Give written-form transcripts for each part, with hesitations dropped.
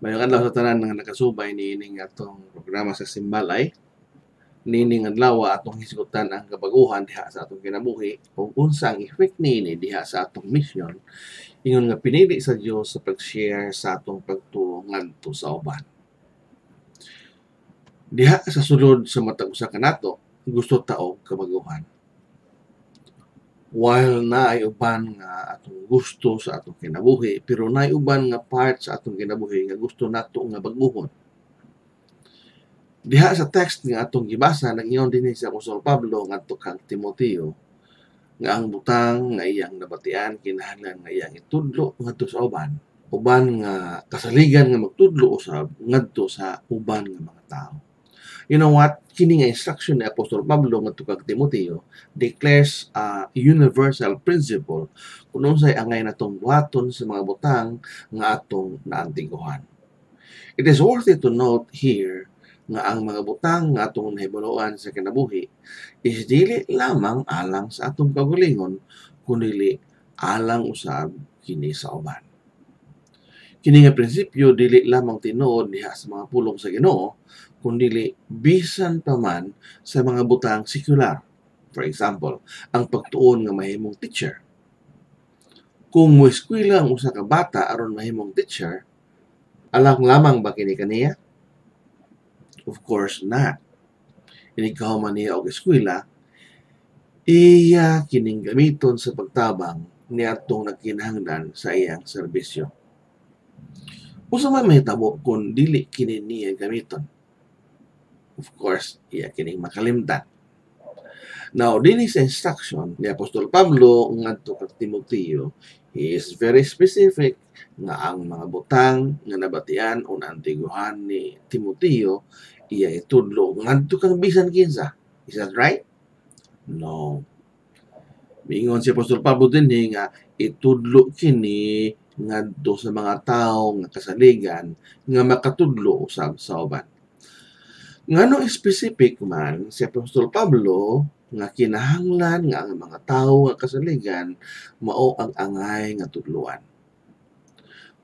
Maayong adlaw sa tanan nga nakasubay niining atong programa sa Simbalay. Niining adlaw, atong hisgutan ang kabaguhan diha sa atong kinabuhi ug unsa ang effect niini diha sa atong misyon ingon nga pinili sa Dios sa pag-share sa atong pagtuo ngadto sa uban. Diha sa sulod sa matag usa kanato, gusto ta og kabaguhan. While naay uban nga atong gusto sa atong kinabuhi, pero naay uban nga part sa atong kinabuhi nga gusto nato nga bag-ohon. Diha sa text nga atong gibasa, nag-ingon dinhi si Apostol Pablo ngadto kang Timoteo nga ang butang nga iyang nabatian kinahanglan nga iyang itudlo ngadto sa uban, uban nga kasaligan nga magtudlo usab ngadto sa uban nga mga tawo. You know what? Kini nga instruction ni Apostol Pablo ngadto kang Timoteo declares a universal principle kung unsay angay natong buhaton sa mga butang nga atong naantiguhan. It is worthy to note here nga ang mga butang nga atong nahibaluan sa kinabuhi is dili lamang alang sa atong kaugalingon, kundi alang usab kini sa uban. Kini nga prinsipyo dili lamang tinuod diha sa mga pulong sa Ginoo, kundi bisan pa man sa mga butang sekular. For example, ang pagtuon nga mahimong teacher. Kung moeskwela ang usa ka bata aron mahimong teacher, alang lamang ba kini kaniya? Of course not. Inig kahuman niya og eskwela, iya kining gamiton sa pagtabang niadtong nagkinahanglan sa iyang serbisyo. Unsa may mahitabo kung dili kini niya gamiton? Of course, iya kining makalimtan. Now, dinhi sa instruction ni Apostol Pablo ngadto kang Timoteo, he is very specific nga ang mga butang nga nabatian o naantiguhan ni Timoteo iya itudlo ngadto kang bisan kinsa. Is that right? No. Miingon si Apostol Pablo dinhi nga itudlo kini ngadto sa mga tawo nga kasaligan nga makatudlo usab sa uban. Ngano specific man si Apostol Pablo nga kinahanglan nga ang mga tawo nga kasaligan mao ang angay nga tudloan?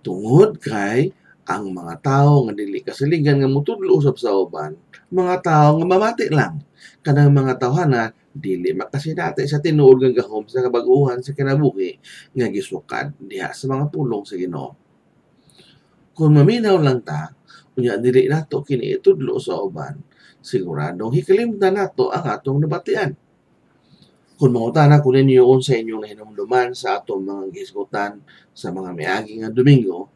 Tungod kay ang mga tawo nga dili kasaligan nga motudlo usab sa uban, mga tawo nga mamati lang. Kanang mga tawhana dili makasinati sa tinuod nga gahom sa kabag-ohan sa kinabuhi nga gisukad diha sa mga pulong sa Ginoo. Kung maminaw lang ta, unya dili nato kini itudlo sa uban, siguradong hikalimtan nato ang atong nabatian. Kung mangutana ko ninyo unsa inyong nahinumduman sa atong mga gihisgutan sa mga miagi nga Domingo,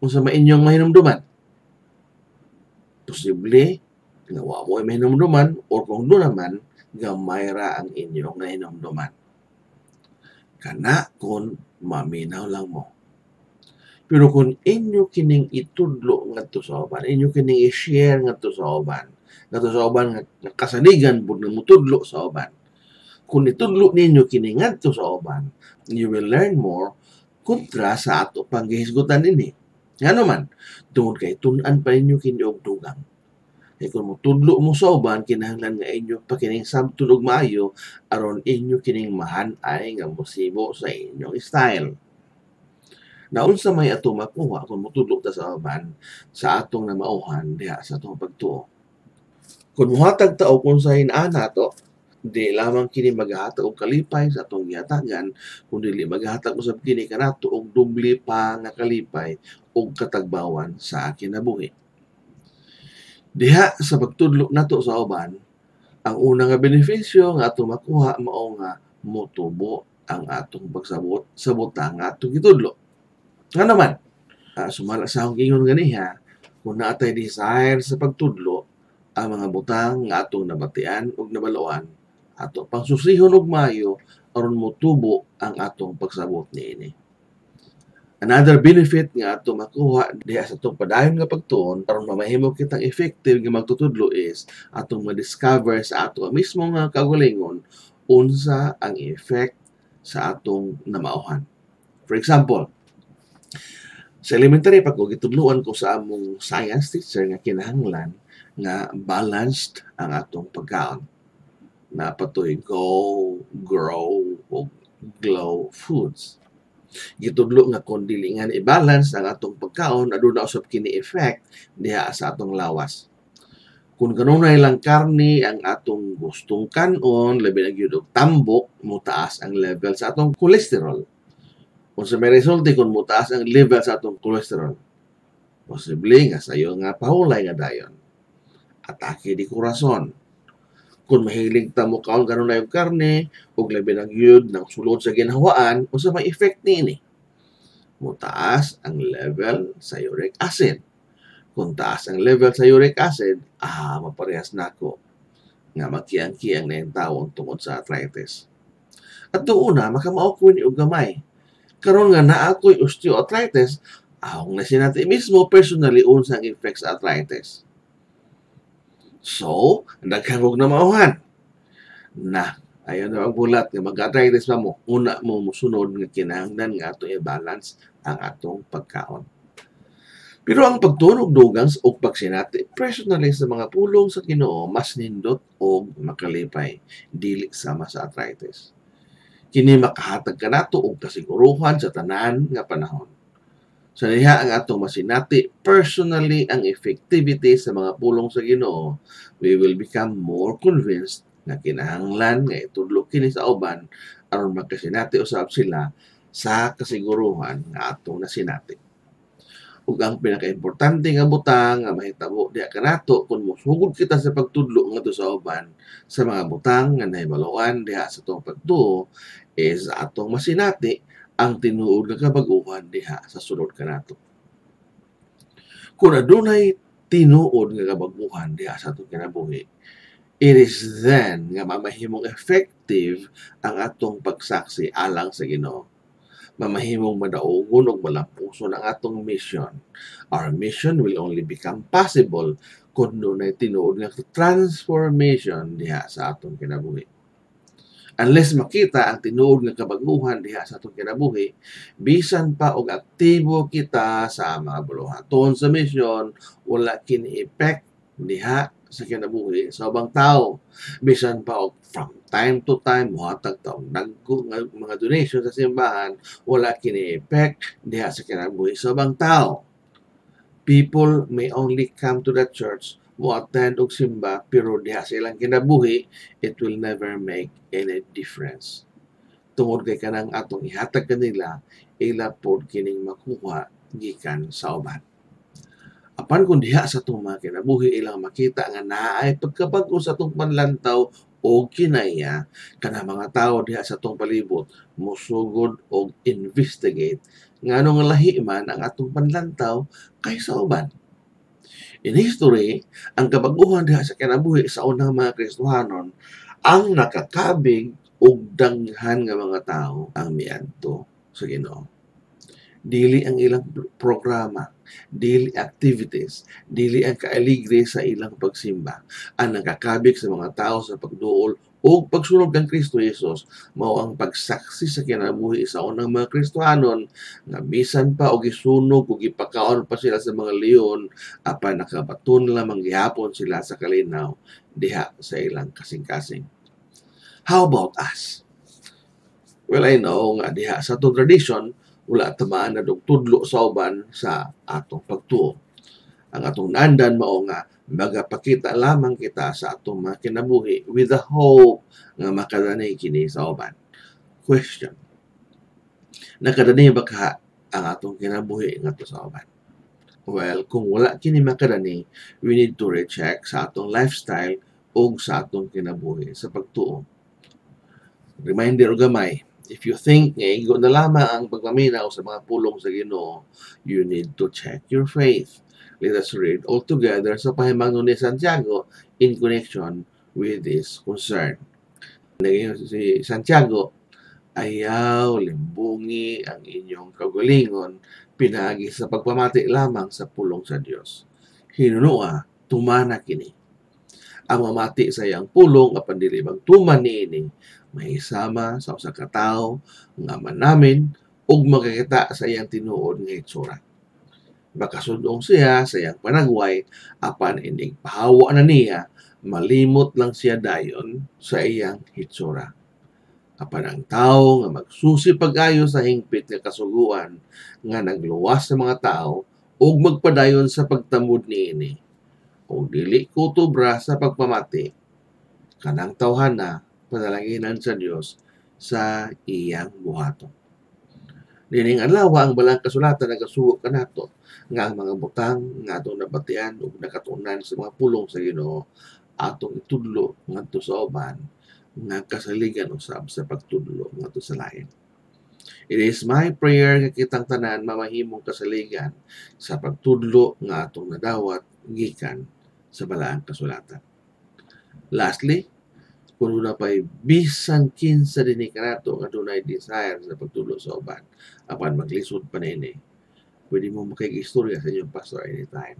unsa man inyong mahinumduman? Posible nga wa mo'y mahinumduman or kung duna man, gamay ra ang inyong nahinumduman. Kana kung maminaw lang mo. Pero kung inyo kining itudlo ngadto sa uban, inyo kining i-share ngadto sa uban nga kasaligan pud nga motudlo sa uban. Kung itudlo ninyo kini ngadto sa uban, you will learn more kontra sa ato pang gihisgutan dinhi. Ngano man, tungod kay tun-an pa ninyo kini og dugang. Kay kung motudlo mo sa uban, kinahanglan nga inyo pa kining sabton og maayo aron inyo kining mahan-ay nga mosibo sa inyong style. Naunsa may atong makuha kung motudlo ta sa uban sa atong namauhan diha sa atong pagtuo? Kung mohatag ta og unsay naa nato, di lamang kini maghatag og kalipay sa atong gihatagan, kundi maghatag usab kini kanato og doble pa nga kalipay ug katagbawan sa kinabuhi. Diha sa pagtudlo nato sa uban, ang una nga benepisyo nga atong makuha mao nga motubo ang atong pagsabot sa butang nga atong gitudlo. Ngano man, sumala sa akong giingon ganiha, kung naa tay desire sa pagtudlo, ang mga butang nga atong nabatian ug nabaloan, ato pang susihon og maayo aron motubo ang atong pagsabot niini. Another benefit nga ato makuha diha sa atong padayon nga pagtuon aron mamahimo kitang effective nga magtutudlo is atong ma-discover sa ato mismo nga kaugalingon unsa ang effect sa atong namauhan. For example, sa elementary pa ko, gitudloan ko sa among science teacher nga kinahanglan nga balanced ang atong pagkaon. Naa pa to'y go, grow, o glow foods. Gitudlo nga kung dili nga i-balance ang atong pagkaon, aduna usab kini effect diha sa atong lawas. Kung kanunay lang karni ang atong gustong kanon, labi na gyud og tambok, motaas ang level sa atong cholesterol. Unsa may resulti kung motaas ang level sa atong cholesterol? Posible nga sayo nga pahulay nga dayon. Atake di kurason. Kung mahilig ta mo kaon kanunay og karne ug labi na gyud nang sulod sa ginhawaan, unsa may effect niini? Motaas ang level sa uric acid. Kung taas ang level sa uric acid, maparehas nako nga magkiang-kiang na yung tawon tungod sa arthritis. At una, makamao ko ni og gamay. Karon nga naa ko'y osteoarthritis, ahong nasinati mismo personally unsa ang effect sa arthritis. So, daghan kog namauhan. Na, ayaw na magbulat nga mag-arthritis pa mo, una mo musunod nga kinahanglan nga ato i-balance ang atong pagkaon. Pero ang pagtunog dugang og pagsinati personally sa mga pulong sa Ginoo mas nindot og makalipay, dili sama sa arthritis. Kini makahatag kanato og kasiguruhan sa tanan nga panahon. Sa diha ang atong masinati personally ang effectivity sa mga pulong sa Ginoo, we will become more convinced nga kinahanglan nga itudlo kini sa uban aron makasinati usab sila sa kasiguruhan nga atong nasinati. Ug ang pinakaimportante nga butang nga mahitabo diha kanato kung mosugod kita sa pagtudlo ngadto sa uban sa mga butang nga nahibaloan diha sa atong pagtuo is atong masinati ang tinuod nga kabag-ohan diha sa sulod kanato. Kung adunay tinuod nga kabag-ohan diha sa atong kinabuhi, it is then nga mamahimong effective ang atong pagsaksi alang sa Ginoo. Mamahimong madaugon og malampuson ang atong mission. Our mission will only become possible kung dunay tinuod nga transformation diha sa atong kinabuhi. Unless makita ang tinuod nga kabaguhan diha sa atong kinabuhi, bisan pa og aktibo kita sa mga buluhaton sa mission, wala kini effect diha sa kinabuhi sa ubang tao. Bisan pa og from time to time mohatag ta og dagko nga mga donation sa simbahan, wala kini effect diha sa kinabuhi sa ubang tao. People may only come to the church, mo attend og simba, pero diha sa ilang kinabuhi, it will never make any difference. Tungod kay kanang atong ihatag kanila, ila pod kining makuha gikan sa uban. Apan kung diha sa atong mga kinabuhi ilang makita nga naay pagkabag-o sa atong panlantaw o kinaiya, kanang mga tawo diha sa atong palibot mosugod og investigate ngano nga lahi man ang atong panlantaw kaysa uban. In history, ang kabaguhan diha sa kinabuhi sa unang mga Kristohanon ang nakakabig og daghan nga mga tawo ang miadto sa Ginoo. Dili ang ilang programa, dili activities, dili ang kaaligre sa ilang pagsimba. Ang nakakabig sa mga tao sa pagduol o pagsunod kang Kristo Jesus mao ang pagsaksi sa kinabuhi sa unang mga Kristohanon nga bisan pa og gisunog o gipakaon pa sila sa mga leon, apan nakabaton lamang gihapon sila sa kalinaw diha sa ilang kasing-kasing. How about us? Well, I know nga diha sa atong tradition, wala tamaan na tudlo sa uban sa atong pagtuo. Ang atong naandan mao nga magapakita lamang kita sa atong mga kinabuhi with the hope nga makadani kini sa uban. Question. Nakadani ba ka ang atong kinabuhi ngadto sa uban? Well, kung wala kini makadani, we need to recheck sa atong lifestyle ug sa atong kinabuhi sa pagtuo. Reminder og gamay, if you think nga igo na lamang ang pagpaminaw sa mga pulong sa Ginoo, you need to check your faith. Let us read all together sa pahimangno ni Santiago in connection with this concern. Naging si Santiago, ayaw limbungi ang inyong kaugalingon pinaagi sa pagpamati lamang sa pulong sa Dios. Hinunua, tumana kini. Ang mamati sa iyang pulong apan dili magtuman niini, mahisama sa usa ka tawo nga manamin ug makakita sa iyang tinuod nga hitsura. Makasudong siya sa iyang panagway apan inig pahawa na niya, malimot lang siya dayon sa iyang hitsura. Apan ang tawo nga magsusi pag-ayo sa hingpit nga kasuguan nga nagluwas sa mga tawo ug magpadayon sa pagtamod niini ug dili kutubra sa pagpamati, kanang tawhana panalanginan sa Dios sa iyang buhaton. Niining adlaw, ang Balaang Kasulatan nagasugo kanato nga ang mga butang nga atong nabatian ug nakatunan sa mga pulong sa Ginoo atong itudlo ngadto sa uban nga kasaligan usab sa pagtudlo ngadto sa lain. It is my prayer nga kitang tanan mamahimong kasaligan sa pagtudlo nga atong nadawat gikan sa Balaang Kasulatan. Lastly, kung duna pa'y bisan kinsa dinhi kanato nga dunay desire sa pagtudlo sa uban, apan maglisod pa niini, pwede mo makig-istorya sa inyong pastor anytime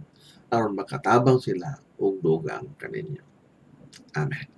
aron makatabang sila og dugang kaninyo. Amen.